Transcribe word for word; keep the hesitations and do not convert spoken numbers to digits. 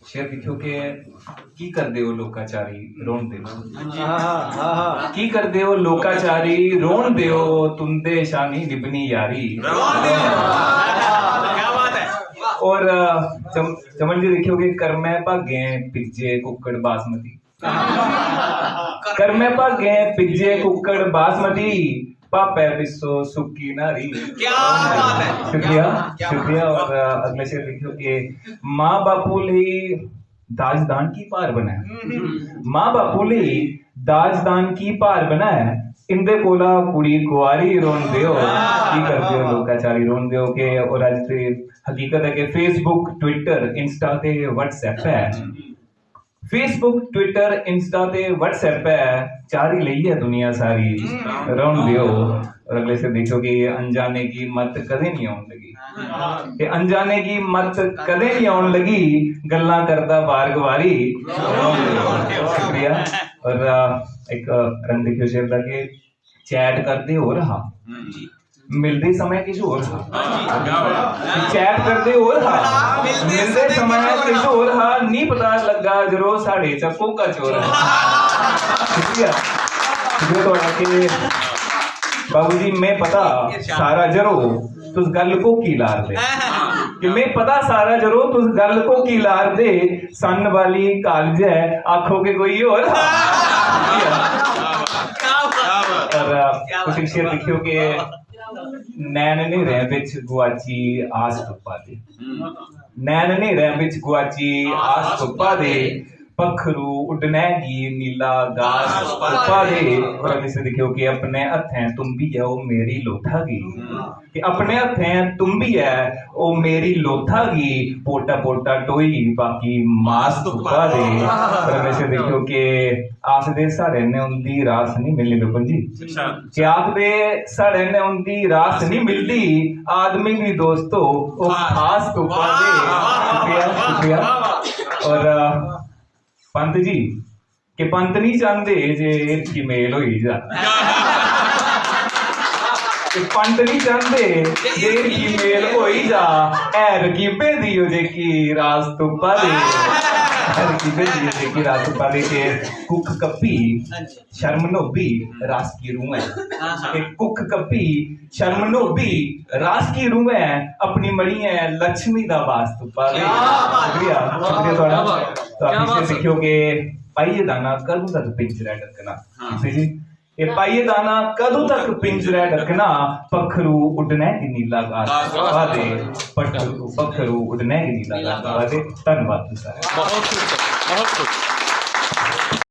शेर लिखियो कि की करदे ओ लोकाचारी, रोन देओ। की करदे ओ लोकाचारी, रोन देओ, तुंदे शा नहीं निभनी यारी। रोन देओ। क्या बात है। और अ, चम, चमन जी लिखियो कि कर्मै भागें पिज्जे कुक्कड़ बासमती। कर्मै भागें पिज्जे कुक्कड़ बासमती, पापै पिस्सो सुक्की नारी। क्या बात है। शुक्रिया। शुक्रिया। और अ, अगले शेर लिखियो कि माँ बापू लेई दाजदान की भार बने। माँ बापू लेई दाजदान की भार बने। इंदे कोला कुड़ी कुआरी रोन देओ, की करदे ओ लोकाचारी, रोन देओ। के और अज्ज ते हकीकत है कि Facebook, Twitter, Insta ते WhatsApp है। Facebook, Twitter, Insta ते WhatsApp है, चारी लेई है दुनिया सारी, रोन देओ। और अगले शेर लिखियो कि अनजाने की मत कदें नहीं आन लगी, कि अनजाने की मत कदें नहीं आन लगी, गल्लां करदा बार गवारी। शुक्रिया। और अ, एक अ, रंग लिखियो शेर दा कि चैट करदे होर हा, मिलदे समय किश होर हा। चैट करदे होर हा, मिलदे समय किश होर हा, नहीं पता लग्गा जरो साढ़े च कोका चोर हा। शुक्रिया। शुक्रिया थुआढ़ा कि बाबू जी, में पता सारा जरो तुस गल्ल कोकी लारदे, कि में पता सारा जरो तुस गल्ल कोकी लारदे। सन्न वाली कालज ऐ, आखो के कोई होर हा। और अ, कुछ शेर लिखियो कि नैन न्हेरें बिच गुआची आस तुप्पा दे, नैन न्हेरें बिच गुआची आस तुप्पा दे, पक्खरू उड्डने गी नीला गास तुप्पा दे। और अगले शेर दिक्खेओ कि अपने हत्थें तुम्बियै ओह् मेरी लोथा गी, कि अपने हत्थें तुम्बियै ओह् मेरी लोथा गी, पोटा पोटा टोई बाकी मास तुप्पा दे। और अगले शेर दिक्खेओ कि आखदे साढ़े ने उंदी रास नहीं मिलनी, विपुल जी। अच्छा। कि आखदे साढ़े ने उंदी रास नहीं मिलदी, आदमी भी दोस्तो ओह् खास तुप्पा दे। शुक्रिया, शुक्रिया। और अ, पंत जी, कि पंत नहीं चाहते जे हिरखी मेल होई जा। ते पंत नहीं चाहते जे हिरखी मेल होई जा। ऐ रकीबें दी ओ जेकी रास तुप्पा दे, ऐ रकीबें दी ओ जेकी रास तुप्पा दे। के कुख कप्पी शर्म नोबी रास की रूह ऐ, ते कुख कप्पी शर्म नोबी रास की रूह ऐ, अपनी मड़ियै लक्ष्मी दा वास तुप्पा दे। शुक्रिया, शुक्रिया थुआढ़ा। तो आप इसे दिक्खियो कि पाइयै दाना कदूं तक पिंजरै डक्कना। जी, एह् पाइयै दाना कदूं तक पिंजरै डक्कना, पक्खरू उड्डने गी नीला गास तुप्पा दे, पक्खरू, पक्खरू उड्डने गी नीला गास तुप्पा दे। धन्नवाद जी सारें। बहुत खूब, बहुत खूब।